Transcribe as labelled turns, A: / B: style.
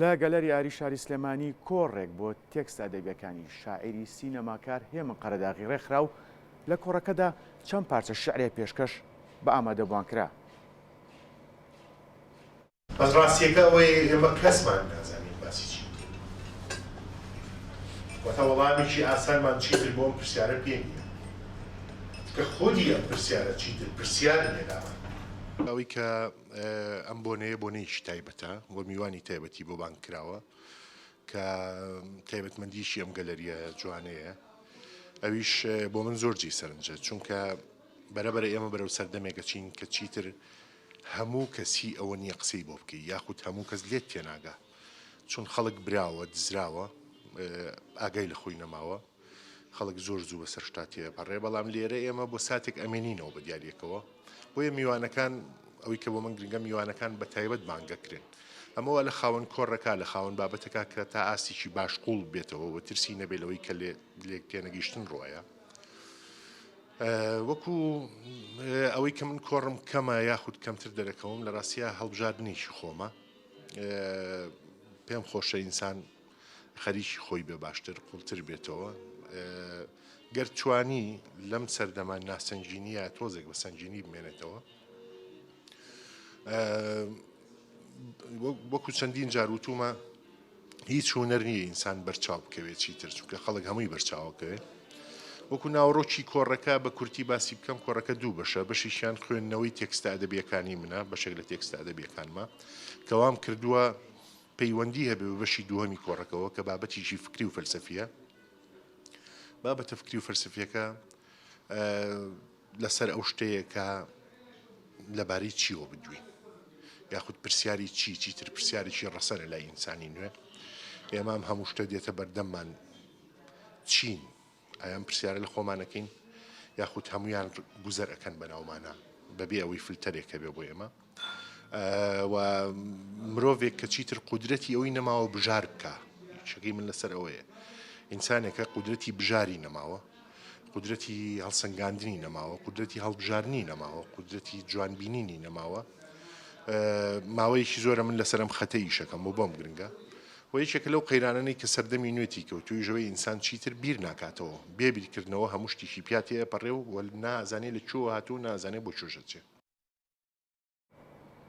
A: لە گەلەری ئاری شاری سلێمانی کۆڕێک بۆ تێکستە ئەدەبییەکانی شاعیری سینەماکار هێمن قەرەداغی ڕێکخرا و لە کۆڕەکەدا چەند پارچە شیعرێک پێشکەش بە ئامادەبووان کرا.
B: بەس ڕاستیەکە ئەوەیە ئێمە کەسمان نازانین باسی چی بکەین. واتە وەڵامێکی ئاسانمان چیتر بۆ ئەم پرسیارە پێ نییە. چونکە خودی ئەم پرسیارە چیتر پرسیار نییە لامان. ئەوەی کە ئەم بۆنەیە بۆنەیەکی تایبەتە و میوانی تایبەتی بۆ بانگ کراوە کە تایبەتمەندیی ئەم گەلەرییە جوانەیە، ئەویش بۆ من زۆر جێی سەرنجە، چونکە بەرەبەرە ئێمە بەرەو سەردەمێک ئەچین کە چیتر هەموو کەس هی ئەوە نییە قسەی بۆ بکەی یاخود هەموو کەس لێت تێناگا چون خەڵک براوە دزراوە ئاگای لە خۆی نەماوە خەڵک زۆر زوو بەسەر شتا تێپەڕێ بەڵام لێرە ئێمە بۆ ساتێک ئەمێنینەوە بە دیاریەکەوە بۆیە میوانەکان ئەوەی کە بۆ من گرنگە میوانەکان بە تایبەت بانگەکرێن ئەمەوە لە خاوەن کۆڕەکە لە خاوەن بابەتەکە کە تا ئاستێکی باش قوڵ بێتەوە و ترسی نەبێت لەوەی کە لێک تێنەگەیشتن ڕۆیە وەکو ئەوەی کە من کۆڕم کەمە یاخود کەمتر دەرەکەوم لە ڕاستیا هەڵبژاردنێکی خۆمە پێم خۆشە ئینسان خەریکی خۆی بێ باشتر قوڵتر بێتەوە گەر توانی لەم سەردەمان ناسەنگینیە تۆزێک بە سەنگینی بمێنێتەوە وەکو چەندین جار وتومە هیچ هونەر نییە ئینسان بەرچاو بکەوێت چیتر چونکە خەڵک هەمووی بەرچاوەکەوێت وەکو ناوەڕۆکی کۆڕەکە بە کورتی باسی بکەم کۆڕەکە دوو بەشە بەشێکیان خوێندنەوەی تێکستە ئەدەبیەکانی منە بەشێک لە تێکستە ئەدەبیەکانمە کەوام کردووە پەیوەندی هەبێ بە بەشی دووهەمی کۆڕەکەوە کە بابەتێکی فکری و فەلسەفیە بابەتە فکری و فەلسەفیەکە لەسەر ئەو شتەیە کە لەبارەی چیەوە بدوێین یاخود پرسیاری چی چیتر پرسیارێکی ڕەسەنە لای ئینسانی نوێ ئێمە ئەم هەموو شتە دێتە بەردەممان چین ئایا ئەم پرسیارە لە خۆمانەکەین یاخود هەمویان گوزەر ئەکەن بە ناومانە بەبێ ئەوەی فلتەرێک هەبێ بۆ ئێمە و مرۆڤێک کە چیتر قودرەتی ئەوەی نەماوە بژار بکە چەکەی من لەسەر ئەوەیە ئینسانێکە قودرەتی بژاری نەماوە قودرەتی هەڵسەنگاندنی نەماوە قودرەتی هەڵبژاردنی نەماوە قودرەتی جوانبینینی نەماوە ماوەیەکی زۆرە من لەسەر ئەم خەتە ئیشەکەم و بۆم گرنگە و یەکێکە لەو قەیرانانەی کە سەردەمی نوێتی کەوتوویژەوەی ئینسان چیتر بیر ناکاتەوە بێ بیرکردنەوە هەموو شتێکی پیا تێئەپەڕێ و نازانێ لە کوێوە هاتووە و نازانێ بۆ کوێش ئەچێ.